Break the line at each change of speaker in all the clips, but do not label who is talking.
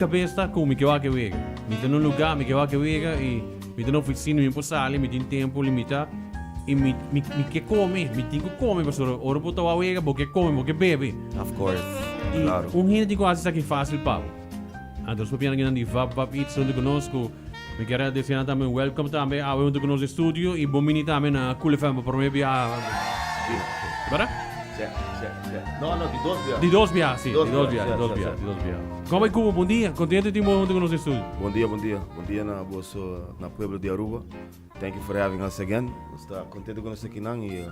Kabes ta ku mi ke wak e wega. Mi ta na un lugá, mi ke wak e wega i mi ta na ofisina, mi por sali, mi tin tempu limitá i mi mi mi ke kome, mi tin ku kome pasobra ora bo ta wak wega bo ke kome, bo ke bebe.
Of course,
I
claro.
un hende tin ku hasi esaki fásil pa bo. Anto nos papia nan di Vap Vap Eats huntu ku nos ku mi kier a desea nan tambe un welcome tambe awe huntu ku nos den studio i bon bini tambe na Cool FM pa prome biaha. Bada?
Sí, sí, sí. No, no, di dos biaha.
Di dos biaha, sí,
Dos
di dos
biaha,
biaha, di
sí,
dos
sí,
biaha,
sí.
di dos biaha. Con bai Cuba, bon dia. Contento di tin bo hunto cu nos den studio.
Bon dia, bon dia. Bon dia na boso, na pueblo di Aruba. Thank you for having us again. Nos ta contento cu nos ta akinan y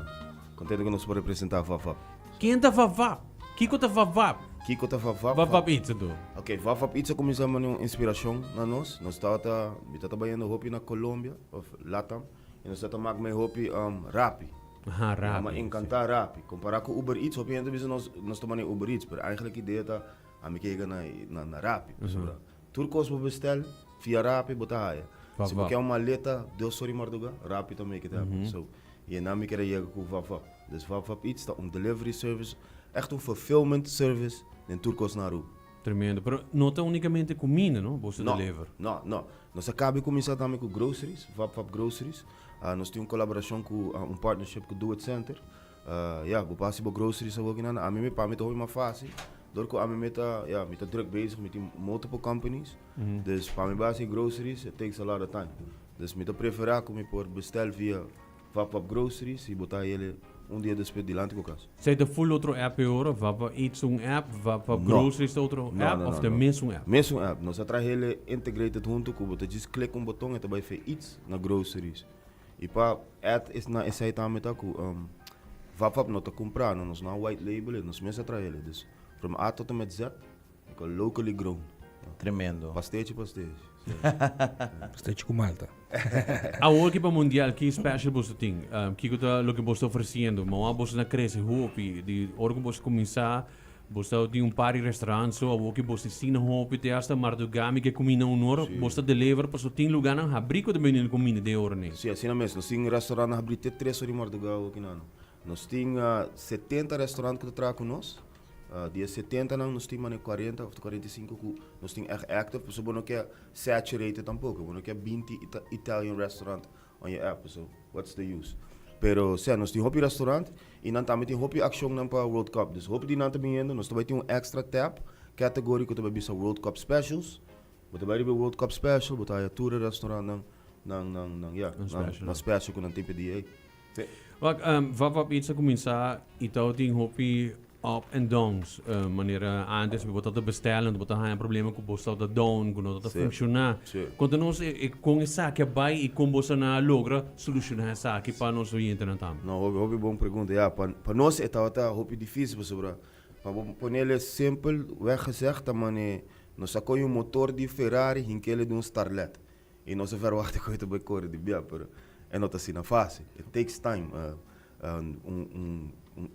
contento cu nos por representa VAVAP.
Ken ta VAVAP? Kico ta VAVAP?
Kico ta VAVAP?
VAVAP Eats anto.
Ok, VAVAP Eats a cuminsa mane un inspiracion na nos. Nos tabata, mi tabata bayendo hopi na Colombia of Latam y nos tabata mak me hopi Rappi.
Aha,
Rappi. Mi a
Rappi,
encanta Rappi. Compara cu Uber Eats, hopi hende ta bisa nos, nos ta mane Uber Eats, pero eigenlijk idea ta Ami ke yega na na Rappi pasobra tur kos bo bestel via Rappi bo ta haya. Si bo ke un maleta dos or di marduga Rappi ta make it happen. So y nan mi kere yega ku VapVap. Dus VapVap Eats ta un delivery service, echt un fulfillment service den tur kos na Aruba.
Tremendo. Pero no ta unicamente cuminda no bo sa deliver?
No, no. Nos a caba di cuminsa tambe ku groceries, VapVap Groceries. Nos tin un colaboracion ku un partnership ku Do It Center. Ya, bo por hasi bo groceries awor kinan. Ami mi pa mi ta hopi mas fácil. Dor ku ami mi ta, ya, mi ta druk bezig, mi tin multiple companies. Dus pa mi bai hasi groceries, it takes a lot of time. Dus mi ta preferá ku mi por bestel via VapVap Groceries i bo ta hel un dia despues dilanti bo kas.
Esei ta full otro app e ora? VapVap Eats ta un app, VapVap Groceries ta otro app of ta mesun app?
Mesun app. Nos a traha hel integrated huntu ku bo ta djis click un boton e ta bai fe Eats na Groceries. I pa add es na esei tambe ta ku VapVap no ta kumpra no, nos no a white label e, nos mes a traha el. Dus from A tot en met Z e ku locally grown.
Tremendo.
Pastechi pastechi. Si.
Pastechi ku malta.
Awor ki pa mundial ki special boso tin? Kiko ta loke boso ta ofreciendo? Mawar boso na crece hopi di ora ku boso kuminsa Bo ta tin un par di restaurant so awor ki bo si sina hopi te hasta mardugá mi ke kuminda un ora bo ta deliver pasobra tin lugánan habrí ku ta bini kuminda den ora nei.
Si asina mes nos tin restaurantnan habrí te tres ora di mardugá awor ki nan. Nos tin 70 restaurant ku ta traha ku nos di e setentanan nos tin mane 40 of 45 ku nos tin ègt active pasobra bo no ke saturated tampoko bo no ke 20 Italian restaurant On your app, so what's the use? Pero sea, nos tin hopi restaurant y nan tambe tin hopi accionnan pa World Cup. Dus hopi di nan ta biniendo, nos ta bay tin un extra tab, category cu ta bay bisa World Cup Specials. Bo ta bay riba e World Cup Special, bo ta haya tur e restaurantnan nan, nan, nan, yeah,
Nan
nan,
special.
nan special cu nan tin pedi ey. Sí.
Wak, um, Vap Eats a cuminsa y tau tin hopi Up and downs, manera antes bo ta ta bestellen, bo ta haña problema ku bo ta down, ku no ta ta funshoná. Konta nos e kon esaki a bai i kon boso a logra solushoná esaki pa nos oyentenan tambe.
No, hopi hopi bon pregunta. Ya, pa pa nos e tabata hopi difísil pasobra pa bo ponele simpel weg gezegd ta mane nos a kohe un motor di Ferrari hinkele den un Starlet i nos a verwachta ku e ta bai kore di bia pero e no ta asina fásil. It takes time. Un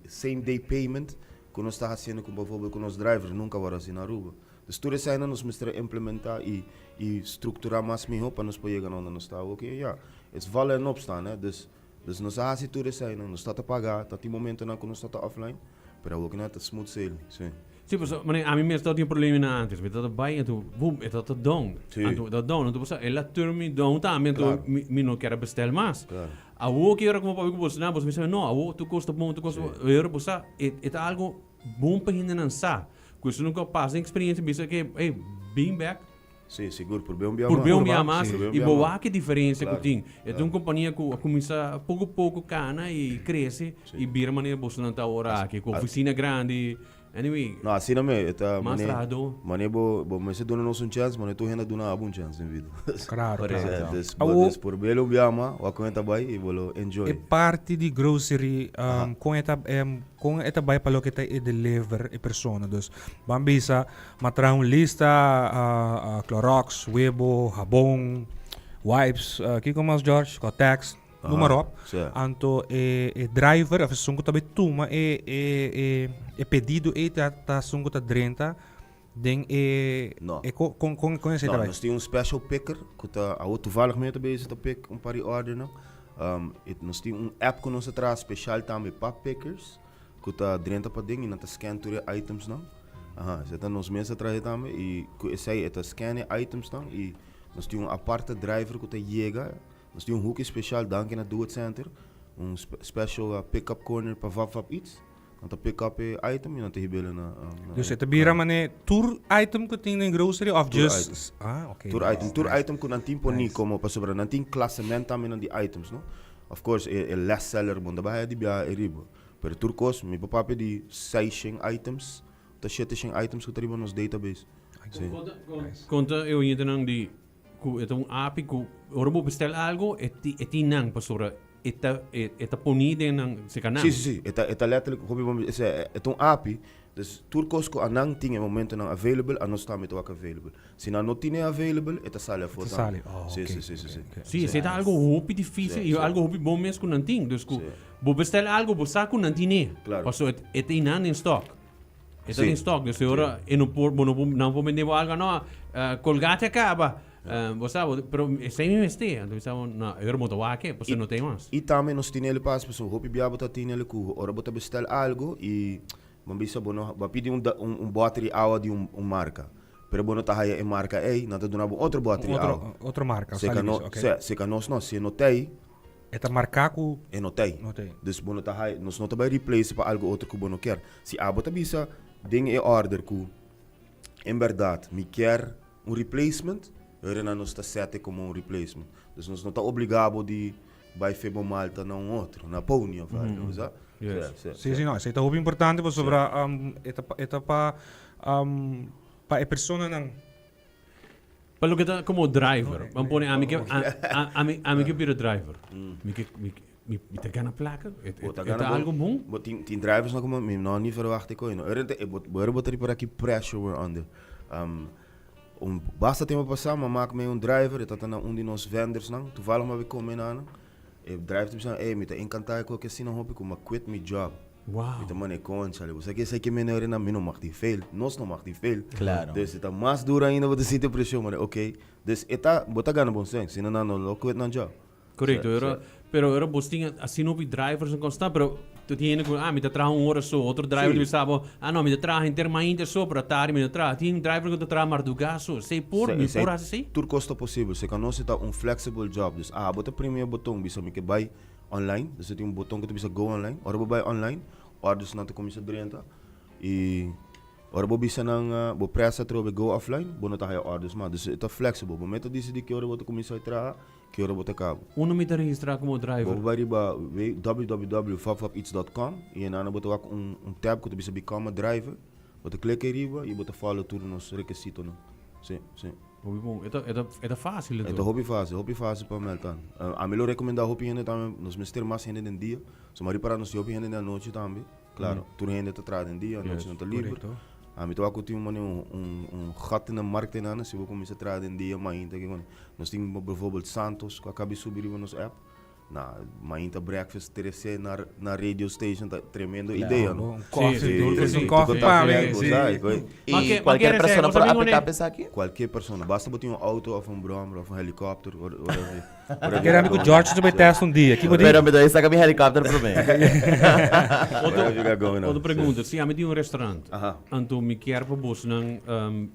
same day payment ku nos ta hasiendo ku bijvoorbeeld ku nos drivers nunka wòrdu hasi na Aruba. Dus tur eseinan nos mester a implementá i i strukturá mas mihó pa nos por yega na unda nos ta awo. Oke ya, es vallen en opstaan hè. Dus dus nos a hasi tur eseinan, nos ta ta pagá, ta tin momentonan ku nos ta ta offline, pero awo kinan ta smooth sailing, sí.
Sí, pasobra manera ami mes tabata tin problemanan antes. Mi tabata bai anto boom, e tabata down.
Sí.
Anto e tabata down. Anto pasobra el a turn mi down tambe, anto
Claro.
mi mi no kier a bestel mas.
Claro.
Awor ki ora ku bo papia ku bo na, bo ta bisa, no, awor tur kos ta bon, tur kos ta bon. Pero bo sa, e e ta algo bon pa hendenan sa. Ku esun ku a pasa den eksperiencia bisa ke, ey, bin bek.
Sí, sigur, purbe un bia mas.
Purbe un bia mas,
Purbe un
i
bia
bo
mas.
wak e diferencia ku
Claro,
tin. E ta un
claro.
kompania ku a kuminsá poko poko kana i krese
Sí.
i bira manera bosonan ta awor aki, ku
As-
ofisina grandi. Anyway,
No, asina me, e ta
mas
mane,
trahadó.
mane bo, bo mester duna nos un chance, mane tur hende a duna abo un chance den vida.
Claro,
Correcto.
claro.
Dus, bo,
Awo-
dus por bel un bia ma, wak con e ta bai y bo lo enjoy.
E parti di grocery, con e ta, con e ta bai pa loke ta e deliver e persona. Dus, ban bisa, m'a traha un lista, Clorox, webo, habon, wipes, kiko mas George? Kotex. Noem maar op. Anto e e driver of esun ku ta bai tuma e e e e pedido ei ta ta esun ku ta drenta den e
No.
e ko kon kon kon esei
No,
ta bai?
nos tin un special picker ku ta awor toevallig mi ta bezig ta pick un par di ordernan. E nos tin un app ku nos a traha special tambe pa pickers ku ta drenta paden i nan ta scan tur e itemsnan. Aha, esei ta nos mes a traha tambe i ku esei e ta scan e itemsnan i nos tin un aparte driver ku ta yega. Nos tin un hoekje special danki na Do It Center, un special pick up corner pa Vap Vap Eats. Nan ta pick up e item y nan ta hib'el na na
Dus e ta bira mane tur item ku tin den grocery of
Tur
just
item.
Ah, ok.
Tur item, tur item ku nan tin poni
Nice.
komo pasobra nan tin klasement tambe nan di items no. Of course e e less seller bo no ta bai haya di biaha e riba. Pero tur kos mi por papia di seishent items ta sheteshent items ku ta riba nos database. Si.
Konta e oyentenan di Ku e ta un api ku ora bo bestel algo e ti e tin nan pasobra e ta e ta poni den nan seka nan.
Si si si e ta e ta letterlijk hopi bon esei e ta un api dus tur kos ku anan tin e momentonan available anos tambe ta wak available si nan no tin e available e ta sali afó
E ta
tambe
sali oh
si
oke
si si si si.
oke
Si esei ta algo hopi dificil
Si
i
si.
algo hopi bon mes ku nan tin dus ku
Si.
bo bestel algo bo sa ku nan tine
Claro.
pasobra e ta einan den stock. E ta
Sí.
den stock, dus e ora e no por, bo no por, nan por bende bo algo, no, eh, Colgate a caba. Eh, bo sa, bo, pero esei mi mester. Anto mi sa, no, e ora bo ta wak e, pasobra no tin mas.
I tambe nos tin el pas, pasobra hopi bia bo ta tin el ku ora bo ta bestel algo i bo bisa bo no, bo a pidi un un un bòter di awa di un un marka, pero bo no ta haya e marka ei, nan ta duna bo otro bòter di
Otro,
awa.
otro marka,
Seka
sali
no,
bisa, okay.
se, seka nos no, si e no t'ei,
E ta marká ku.
E no t'ei.
No t'ei.
Dus bo no ta hai, nos no ta bai replace pa algu otro ku bo no kier. Si abo ta bisa den e order ku en bèrdat mi kier un replacement, heurenan nos ta sèt e komo un replacement. Dus nos no ta obligá bo di bai fe bo malta na un otro, na Pony òf algu, bo sa?
Yes.
Sí, sí,
Sí, sí, no, esei ta hopi importante pasobra e ta e ta pa pa e personanan.
Pa loke ta como driver, ban pone ami ke ami ami ke bira driver. Mi ke mi mi ta gana plaka. E ta algo bon?
Bo tin tin drivers no como mi no ni verwacht e koe no. Ora e bo ora bo ta ripara ki pressure we're under. Un basta tempo pasa mi a mak mi un driver e ta na un di nos vendors nan. Toevallig mi a bin come na nan. E driver ta bisa ey mi ta encanta e koe asina hopi ku mi a quit mi job.
Wow.
Mi ta manda e concha bo sa ke esaki mene ora mi no mag di fail, nos no mag di fail.
Claro.
Dus e ta mas duro ainda bo ta sinti presion, mane ok. Dus e ta, bo ta gana bon sèn, si no nan no lo quit nan job.
Correcto, pero pero ora bo tin asina hopi drivers en constant, pero tu tin hende ku ah mi ta traha un ora so, otro driver
Sí.
ta bisa bo ah no mi ta traha henter mainta so, pero atardi mi no traha. Tin driver ku ta traha mardugá so, esei por,
Se-
mi
esei
por hasi esei?
Tur kos ta posibel, se ka nos e ta un flexible job, dus abo ta primi e boton bisa mi ke bai online, dus e tin un boton ku ta bisa go online, ora bo bai online, orders nan ta kuminsá drenta i ora bo bisa nan bo presa atrobe go offline, bo no ta haya orders mas, dus e ta flexible, bo mester disidí ki ora bo ta kuminsá traha, ki ora bo ta kaba.
Unda mi ta registrá komo driver?
Bo por bai riba www.fapfapeats.com i einan bo ta wak un tab ku ta bisa become a driver, bo ta klek ei riba i bo ta follow tur nos rekisitonan. Sí, sí.
Hopi bon. E ta, e ta, e ta fácil
E ta
enton.
hopi fácil, hopi fácil pa melta. Ami lo recomenda hopi hende tambe, nos mester mas hende den dia. So mi a ripara nos tin hopi hende den anochi tambe. Claro, tur hende ta traha den dia, anochi nan ta liber.
Correcto.
Ami ta wak cu tin un manera un, un, un gat in de markt einan, si bo cuminsa traha den dia, mainta ke con. Nos tin bijvoorbeeld Santos cu a cabi subi riba nos app. Na mainta breakfast trece na, na radio station ta tremendo idea, no?
Un koffie,
Sí,
tur
sí,
es un
sí.
koffie pa mi.
Sí.
Y
Ma ke- ma
cualquier
kere
persona
ser,
por
bo sa
aplica
mi
pa esaki?
Cualquier persona, basta bo tin un auto of un brommer of un helicopter, whatever. whatever
Kere ami ku George ta bai test un dia. Ki bo di?
Pero mi ta saca mi helicopter prome.
Otro,
Whatever you got going on.
otro pregunta. Si ami tin un restaurant,
Aha.
anto mi kier pa bosnan, um,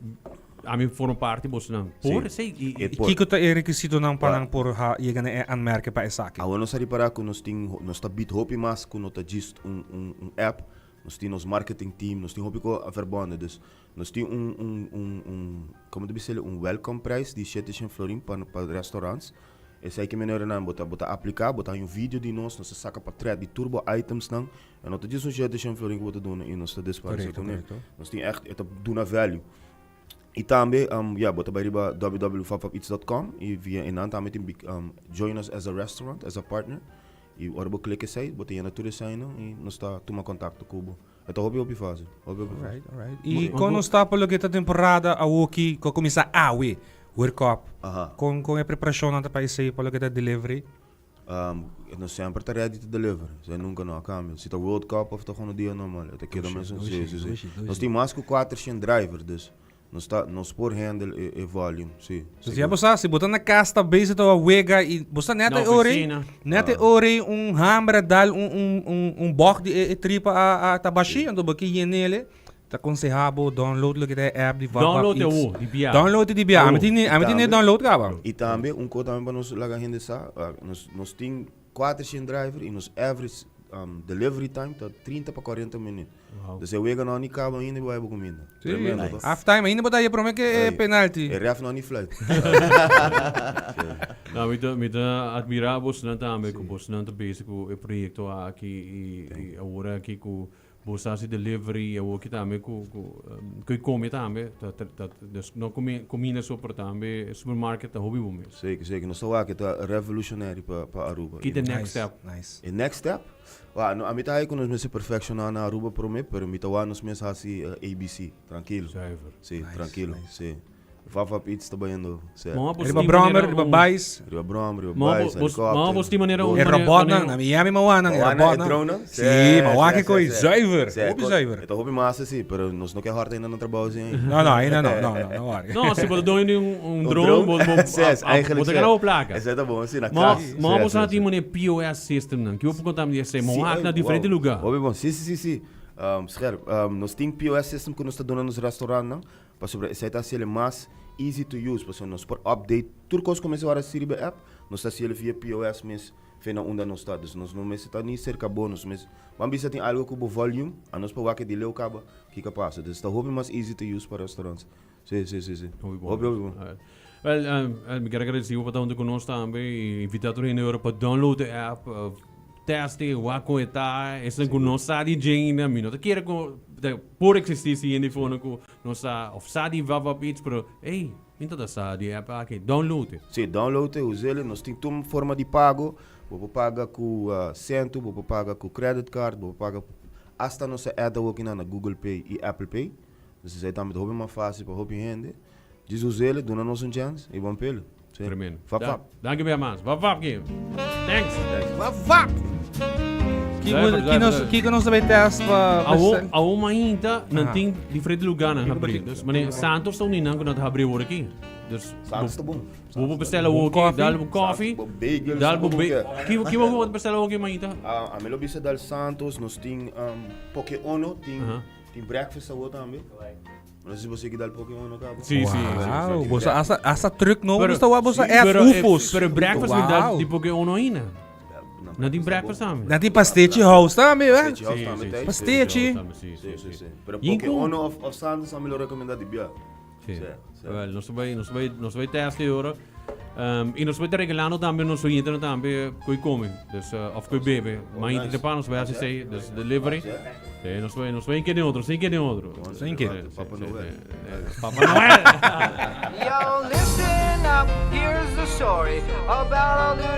ami forma parti bosnan. Por esei? I,
E
i,
por.
Kiko ta e rekisitonan pa nan por ha yega na e aanmerking pa esaki?
Awor nos a ripará ku nos tin, nos ta bit hopi mas ku no ta djis un, un, un app. Nos tin nos marketing team, nos tin hopi ko a verbonden. Dus nos tin un, un, un, un, komo ta bisa el, un welcome prijs di 700 florin pa, pa restaurants. Esei ke manera nan bo ta, bo ta apliká, bo ta haña un video di nos, nos ta saka portret di tur bo itemsnan. E no ta djis un 700 florin ku bo ta duna i nos ta desparesé
Korekto,
kuné.
korekto.
Nos tin ègt, e ta duna value. I tambe, ya, bo ta bai riba www.fapfapeats.com i via einan tambe tin join us as a restaurant, as a partner. I ora bo klik esei, bo ta yena tur eseinan i nos ta tuma kontakto ku bo. E ta hopi hopi fásil, hopi hopi fásil.
Alright, alright. I kon nos ta pa loke ta temporada awoki ku a kuminsá awe, World Cup?
Aha.
Kon kon e preparashonnan ta pa esei pa loke ta delivery?
Nos semper ta ready to deliver, esei nunka no a kambia. Si ta World Cup of ta gewoon un dia normal, e ta keda mesun. Si, si, si. Nos tin mas ku kuatershen driver, dus nos ta, nos por handle e, e volume, si.
Dus ya bo sa, si bo ta na kas ta bezig ta wak wega i bo sa net
Na
e ora ei,
oficina.
net e ora ei un hamber a dal un, un, un, un bog di e, e tripa a, a ta bashí, anto bo ke yen'el. Ta conseha bo download loke ta e app di Vap Vap
Download e
Eats.
awo, di bia.
Download e di bia. Ami
Awo.
tin ami tin e
Tambe.
download caba.
Y tambe un co tambe pa nos laga hende sa, nos nos tin 400 driver y nos average delivery time ta 30 pa 40 minuut.
Wow.
Dus e wega no a ni caba ainda y bo haya bo cuminda.
Sí.
Tremendo,
Nice.
toch?
Half time ainda bo ta haya prome ke e
Ay,
penalty.
E ref no a ni fluit.
No, mi ta mi ta admira bosnan tambe cu bosnan ta bezig cu e proyecto aki y y awor aki cu Bo sa haci delivery y awoki tambe cu cu cu e come tambe ta ta dus no come comida so pero tambe supermarket ta hopi bo mes.
Zeker, zeker. Nos ta wak e ta revolutionary pa pa Aruba.
Ki ta e next
Nice,
step?
nice.
E next step? Wa, no, ami ta haci cu nos mester perfecciona na Aruba prome, pero mi ta wak nos mes haci ABC, trankilo.
Zuiver.
Si,
Nice,
trankilo,
nice.
si. Vap Vap Eats ta bayendo ser.
Mama bo
Riba
tin
brommer,
manera
riba
un-
bais.
Riba brommer, riba
Mama
bais,
bo- bos- mama
helikopter.
bos tin manera un-
E
manera-
robotnan,
manera-
na Miami mawanan, e
Mawanan, e
robotnan.
drone-nan?
Sí,
Sí,
mawak
sí,
e koi
sí, sí.
zuiver,
Sí,
hopi zuiver.
E ta hopi masa si, pero nos no ke horta ainda na trabou así.
No, no, ainda no, no, no, no worry.
No, si bo ta doño di un, un
Un
drone, bo, bo,
Sí, es, eigenlijk
bo ta
sí.
gana bo placa.
Esei ta bon, sí, na
Ma,
kas.
ma
Sí,
bo
sí,
sa
sí.
tin manera POS system nan. Ki bo por conta mi di esei?
Sí,
Mawak
ey,
na diferente
wow.
lugar.
Hopi bon, sí, sí, sí, sí. Scherp, nos tin POS system ku nos ta duna nos restaurantnan. Pasobra esei ta hasiel e mas easy to use, pasobra nos por update tur kos ku mester wòrdu hasi riba e app, nos ta hasiel via POS mes fe na unda nos ta. Dus nos no mester ta ni serka bo, nos mes ban bisa tin algu ku bo volume, anos por wak e di leu kaba kiko a pasa. Dus ta hopi mas easy to use pa restaurants. Si, si, si, si.
Hopi bon.
Hopi, hopi bon.
Wel, mi kier a gradeci bo pa ta hunto ku nos tambe i invita tur hende ora pa download e app, test e, wak kon e ta, esnan ku no sa di dje ainda, mi no ta kere ku ta por existi si hende fono ku No sa of sa di Vap Vap Eats pero ey mi ta ta sa di app aki. Download e.
Si, download e, us'el. Nos tin tur forma di pago. Bo por paga ku sento, bo por paga ku credit card, bo por paga hasta nos a add awoki nan na Google Pay i Apple Pay. Dus esei tambe ta hopi mas fácil pa hopi hende. Djis us'el, duna nos un chance i bon p'el. Si.
Tremendo.
Vap Vap.
Danki bia mas. Vap Vap ki. Thanks.
Vap Vap!
Zuiver,
Kiko nos,
zuiver.
kiko nos ta bay test pa
Awo, awo mainta nan
Aha.
tin diferente lugarnan
Kiko
habri.
bo tin-
Dus mane Santos ta uni nan ku nan ta habri awor aki. Dus
Santos ta bon.
bo bo bestela awor aki,
coffee.
dal bo coffee,
Bo bagels,
dal bo
bo
ba-
ke.
Ki ki bo bo bestela awor aki mainta?
Ah, ami lo bisa dal Santos, nos tin um, Poke Ono, tin,
Aha.
tin breakfast awo tambe. No sé si bo sigui dal poke ono cabo.
Sí, sí,
Wow,
sí, sí.
boso hasta hasta truck nobo
Pero-
boso ta wak boso
sí,
app
pero, eh,
UFO's.
Pero breakfast mi dal
Wow.
di poke ono aina. Na tin breakfast tambe.
Na tin pastechi house tambe, eh?
Pastechi house
Sí,
tambe
sí,
tem.
sí.
Pastechi.
Tambe, sí,
Sí,
sí,
sí,
sí.
sí. Pero
Y
poke
cu-
ono of, of Santos ami lo recomenda di bia.
Sí.
Sí, sí.
Wel, nos ta bay, nos ta bay, nos ta bay test e ora. Y nos ta bay ta regalando tambe nos oyentenan tambe koe come, dus of koe bebe.
Oh,
Mainta
nice.
te pa nos ta bay haci esey, dus delivery. Sí, nos ta bay, nos ta bay een keer den otro, sin keer den otro.
Sin keer.
Sí, sí,
Papa
sí,
Noel.
sí. Papa Noel!
Yo, listen up, here's the story about a little.